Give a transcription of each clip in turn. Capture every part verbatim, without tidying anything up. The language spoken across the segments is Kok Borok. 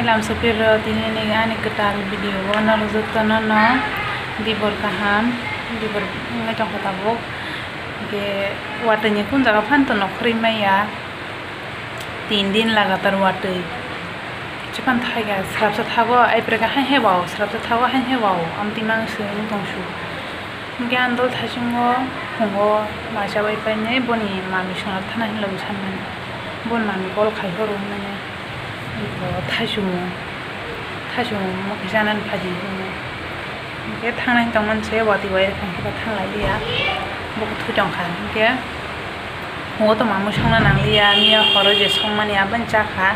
Lamsapirok, tini ni ani kwtal video o norok jotono no dibor kaham, dibor wngwi tongkha tabuk. Hwnkhe watwi ni kun jaga phan to nokhorwi maya, tin din lagatar watwi. Chikon thaiga, srapsa thago, aipreka hai hai wao, srapsa thago hai hai wao, amtwi mang se wng tongsu. Hwnkhe ang dol thaichungo phungo maisa bai painai boni mami songna thana hinwi sanmani. Boni mami call khai phuru hinmani. Bo thaichungo, thaichungo omo kisa nani phaidi hinwi. Hwnkhe thangnai tongmani se watwi bai rwkha hwnkhe bo thanglai liya. Bo khe thwi tongkha hwnkhe. Phungo to mamwi songna nangliya, miya horo je songmani aboni chakha.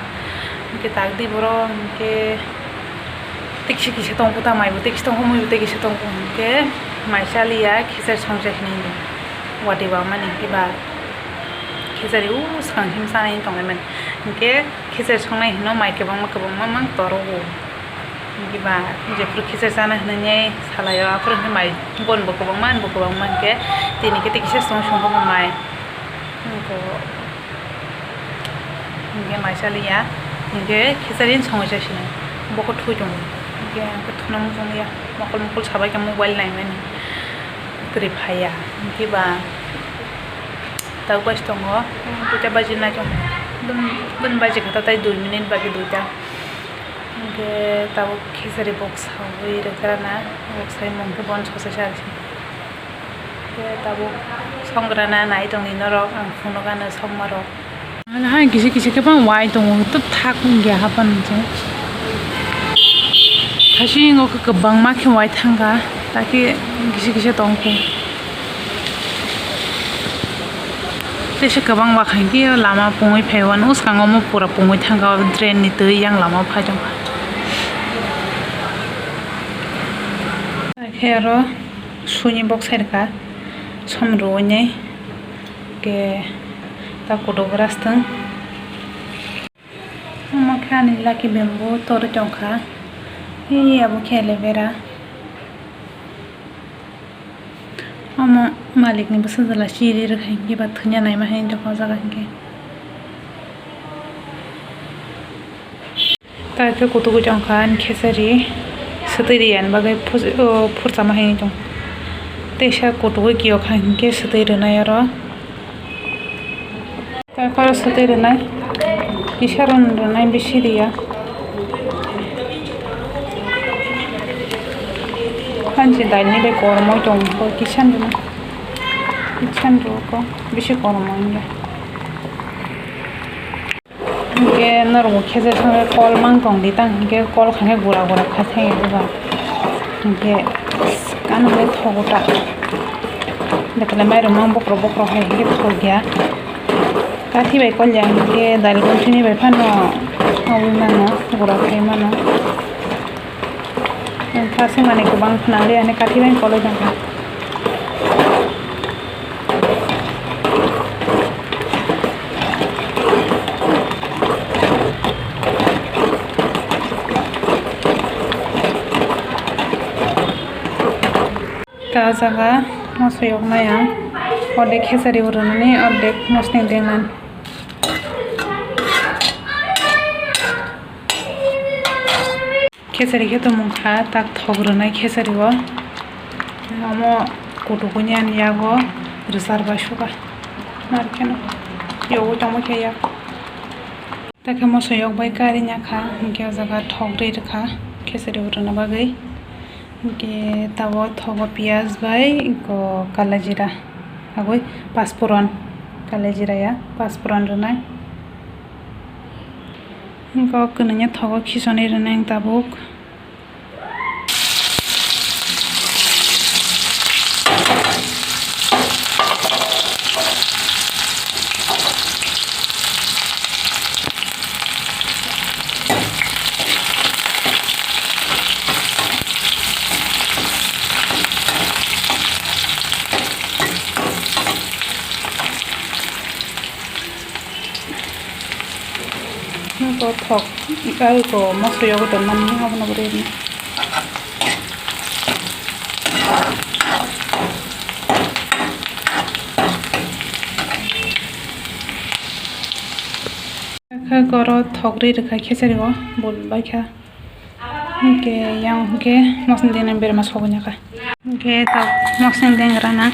Hwnkhe tak di borok hwnkhe tekisi kisa tongkha ta maibo tekisi tongkha muibo tekisi tongkha hwnkhe mai chaliya khichari songcha hinwi watwi wamani hwnkhe ba khichari o swkang simi chanai tonglaimani hwnkhe khichari songnai hino mai kwbangma kwbangma mang torogo. Hwnkhe ba jephuru khichari chana hinwi salaio aphuru hwnkhe mai bonbo kwbangma anbo kwbangma hwnkhe tini khe tekisa song songkha mai. Hwnkhe mai chaliya, hwnkhe khichari songwi chasino, bokhe thwi tongo, hwnkhe ang khe thwna muchungya, mokol mokol sabaikha mobile naimani, kwrwi phaiya, hwnkhe ba tabuk bai tongo, duita baji nai tongo, bini baji kha tai dui minute bagwi duita, hwnkhe tabuk khichari boksawi rwkha na, boksawi mungkhe bono sosa se. Khe tabuk songrana nai tongni norok, ang phunukgano songmarok. Hai kisa kisa khe bang wai tongo, tok thak wngya hapan se. Hasingo khe kwbangma khe wai thangkha, takhe kisa kisa tongkhe. Teisa kwbang wakha hinkhe lama pungwi phaiwano, swkango omo pura pungwi thangkha, drain ni twi yang lama phai tongkha. Hakhe aro. Suini bok sai rwkha som rwui nai, hwnkhe ta kutuk brush tong. Omo khe ani lucky bamboo torwi tongkha, ee abo khe aloe vera. Omo malikni bwsajla chiri rwkha hinkhe ba thwina naima hai tongkha o jaga hinkhe. Ta khe kutugwi tongkha ani khesari, swtwi riyani bagwi phus-, o, phurchama hai tong. Teisa kutugwi kiyokha hinkhe swtwi rwnai oro. Ta khe oro swtwi rwnai, kisa rwn rwnai bisi riya. Hanchi daini bai kormoi tong kisa rwnai, kisa rwkho bisi kormoi wngya. Hinkhe norokbo kheser songkhe kol mang tongdi tang, hinkhe kol khankhe gura gura kha thangya diba. Hinkhe kanwi thogo ta. Betla mairum mang bokhorok bokhorok hai hinkhe thokya. Kathi bai kolya hinkhe dal gonthini bai phano nogwi mano, gura khai mano. Ang thasing mani kwbang phnang de, ani kathi bai kolai tongkha. Ta jaga moso yoknai ang, ordek khesari bo rwnani, ordek mosni dengnani. Khesari khe tongmung kha, tak thok rwnai khesari o. Omo kutukuni ani yago rwchar bai suka. Narikhe no yogwi tongma khe yak. Takhe moso yok bai kari nya kha, hinkhe o jaga thok rwi rwkha khesari o rwna bagwi. Hinkhe tabuk thogo piyaj bai eko kala jira, agoi paspuron, kala jira ya paspuron rwnai. Hinkhe o kwnwi ya thogo khisonwi rwnai ang tabuk. Nokho thok, iko moso yogo tonmani abono bo rw rwna. Goro thok rwi rwkha khechari o bul baikha. Hwnkhe yang hwnkhe mosni dengna berma sogwi nangkha. Hwnkhe tok mosni dengrana.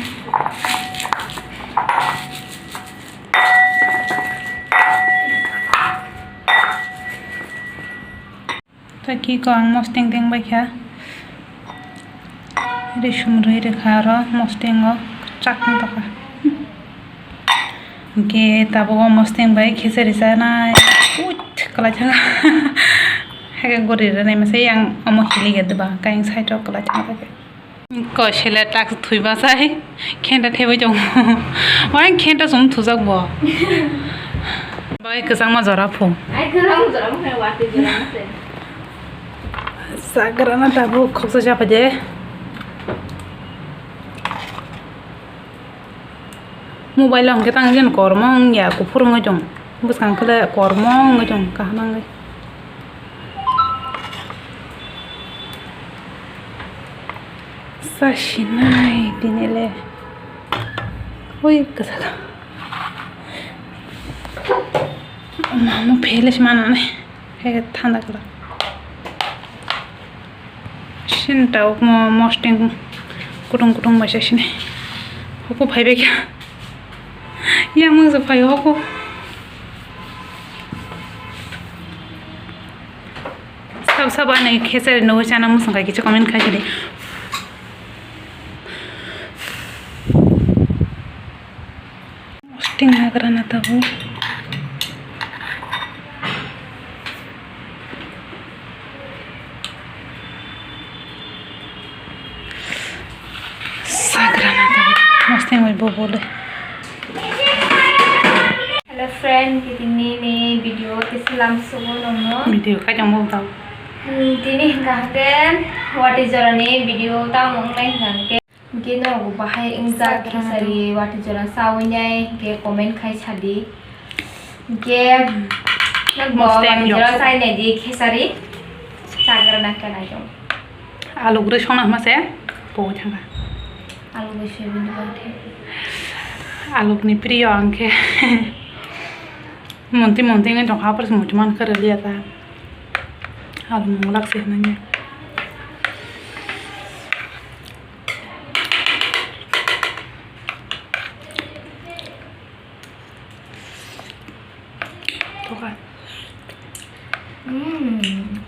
Tei kiko ang mosdeng deng baikha. Risum rwi rwkha aro mosdeng o chak wng tongkha. Hwnkhe tabuk o mosdeng bai khechari chanai. Uit, kwlai thangkha. Haikhe gori rwnai masa yang omo hilikhe deba, kayang side o kwlai thangkha. Ko sele tak thwi bachai, khenta thebwi tongo. Wai khenta sum thujak bo. Bai kwchangma jora phu. Ai kwchangma jora phu, watwi jora ma se. Sagrana tabuk khoksa chapa de. Mobile o hwnkhe tang jen kormo wngya, kuphur wngwi tong. Bwskang khe le kormo wngwi tong, kaham wngwi. Sa sinai tini le. Ui, kwchak. Mamo phele se manani. He thanda kala. Sini tabuk mo mosdeng kutung kutung bai sa sini. Hoko phai bai kha. Yang mung sa phai hoko. Sab sab ani khechari nugwi chana muchung kha kichu comment khai sidi. Mosdeng nagra na tabuk. Sagra na tabuk. Mosdeng bai bo bole. Hello friend, tini ni video tisi lam sugo nongno. Video khai tong bo tau. Hmm, tini hingka hake wati jora ni video tamo wngnai hingka hake. Hingke nogo bahai wngjak khesari wati jora chawi nai hingke comment khai sadi. Hingke nogo wati jora chawi nai di khesari chagra nangkhe naitong. Aluk rwi songna hwnma se powi thangkha. Aluk rwi soyabin rwi thangkha. Aluk ni priyo ang khe. Monti monti wngwi tongkha, apor se muitu mankha rwliya ta. Aluk mungulak se hwnwi. Tokha. Mm.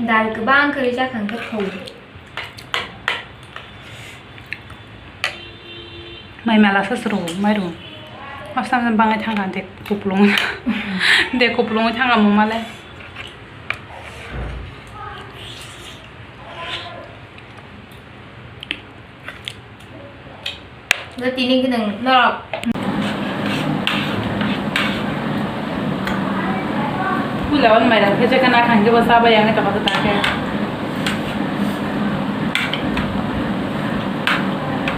Dal kwbang kwrwi chakha hwnkhe thok. Mai mala sa suru, mairum. Asam bangwi thangkha de kuplung. De kuplung thangkha mumale. Tini gwnang norok. Pula on mai rang khe jekha na khang jebo sa bai yang ta khe.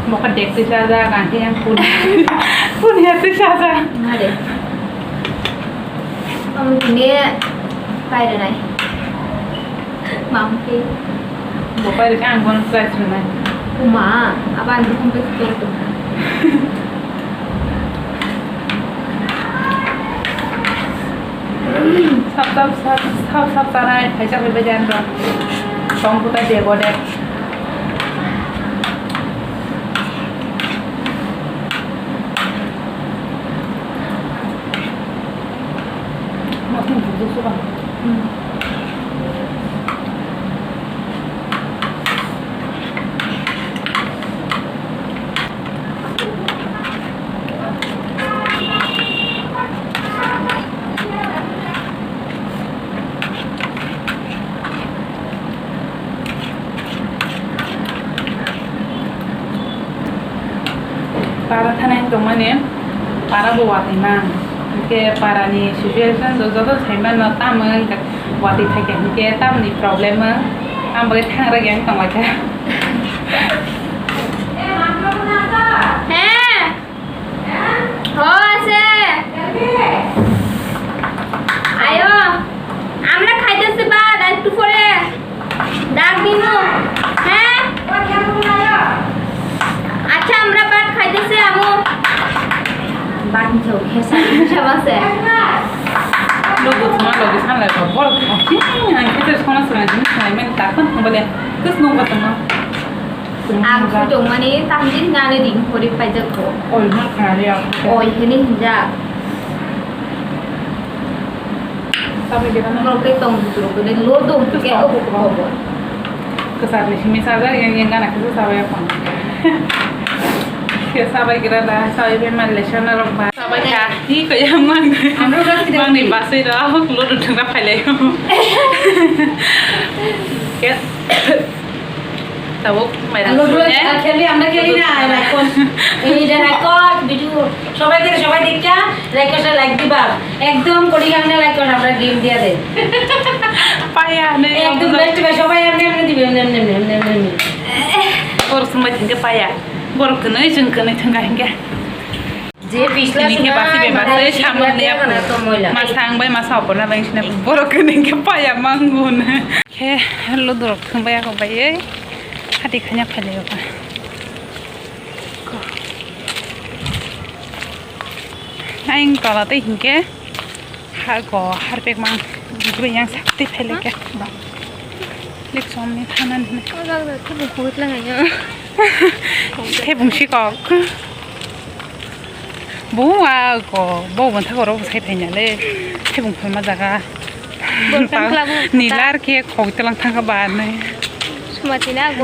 Boka dek twi sa ja, gan khe yang pun. Pun ya twi sa ja. Mare. Ang tini pai rwnai. Mampi. Bo pai rwkha ang bono price rwnai. Uma, abo ang bihum bai khe tongkha. Sap sap sap sap sap chanai phaisa bai bai jan rok. Tong kutai de bo de. Masing bujuk suka. Hmm. Para thanai tongmani para bo watwi man. Hwnkhe para ni situation joto sai mano, tamo wngkha watwi thaikhe hwnkhe tamni problem wng. Ang bagwi thangra yang tonglaikha. He. O, আছে। আয়ো। আমরা খাইতেছি ভাত, আর একটু পরে ডাক দিমু। হ্যাঁ? আচ্ছা, আমরা ভাত খাইতেছি, আমু। ভাত নিছো, খেয়ে সব আছে। Sanlai ko bor. Ang kete sona sona jini sanlai men takon bole. Kus nung ko tong. Ang kutong mani tamjin nane ding hori paijak ko. Oi ma khari ya. Oi hini hinja. Sabai kira na. Norok tei tong buturo ko de lo dong ke o ko ko. Kesar ni simi saja yang yang gana kesa sabai apa. Kesa sabai kira da sabai be mal lesson rok ba. Sabai ka hi ko yang mang. Amro ka kira. Mang ni basai rok lo dong thang ra phailai. Ke. Tabuk mairang. Ludo sune. Ar kheli, amra kheli na, raikon. Ei, da raikon, video. Sobai kere, sobai dekha, raikon sa like diba. Ekdom kori gamne like kor, amra game dia de. Paya ne. Ekdom best bhai, sobai amne amne dibe, amne amne amne amne amne. Bor sumbai thangke paya. Bor kwnwi, jwng kwnwi thangka hingke. Je bisla. Tini khe suna basi bai mane basi sila samung tei liya kana phu. To moila. Masa ang bai masa opor na bai sina borok khe ning khe paya mangun. Khe ludu rok thung bai ako bai ei. Hati khanya phai lai ka. Aing tola tei hinkhe. Ha go harpek mang bwrwi yang sakti phailai khe. Lik somni thanan hwnwi. Thebung si kok. Bo wa go bo bo thak oro sai phaina le. Thebung phalma jaga. Nilar khe khok telang thangkha ba nai. Sumatina go.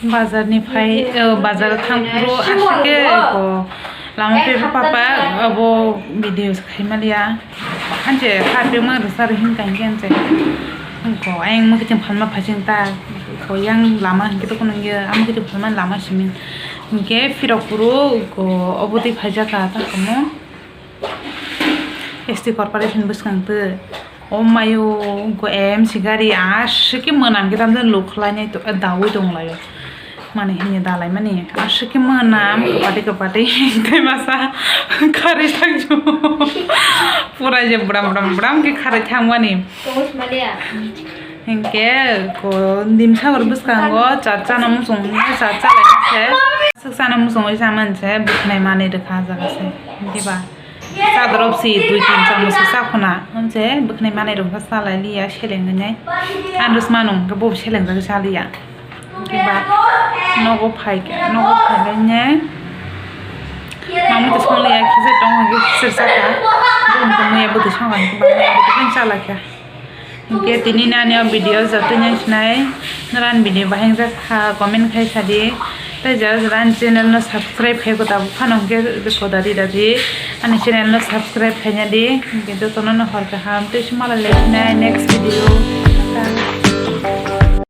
Bazar ni phai, eh, bazar thang phuru aswk khe ko lama phai papa abo video se khai maliya. Anche kha pe ma rwsa rw hin kai khe anche. Ko ayang ma kiching phalma phai ching ta. Ko yang lama hinkhe to kunung ya, ama kiching phalma lama simi. Hinkhe phirok phuru ko obo twi phai jaka ta kamo. S T corporation bwskang twi. O mayo, go M C gari aswk khe mwnam khe tamjani luk khlainai to, daui tonglaio. Mani hini dalaimani aswk khe mwnam kwpati kwpati tei masa kharwi thangju. Pura je bwram bwram bwram khe kharwi thangmani. Hinkhe ko dimsa hor bwskango cha chana muchung cha cha laina se. Aswk chana muchungwi chamani se bwkhnai manwi rwkha ah jaga se. Diba? Chadorop si dui tin chamoch se chakhuna. Amse bwkhnai manai rok khe chalai liya seleng nai. Ang rwsmano hwnkhe bo seleng jagwi chaliya. Hwnkhe ba nogo phai khe, nogo phai lai nai. Mamui to song liya khichir tong hwnkhe khichir chakha. Bo hwnkhe muya bwtwi song hai hwnkhe ba muya bwtwi phano chalakha. Hwnkhe tini nani o video joto nai sinai, norani video bahai wngkha comment khai sadi. Tei jara jara ani channel no subscribe khai kota buphano hwnkhe kota di dadi ani channel no subscribe khaina di. Hwnkhe jotono no hor kaham tei sumala lai sinai next video.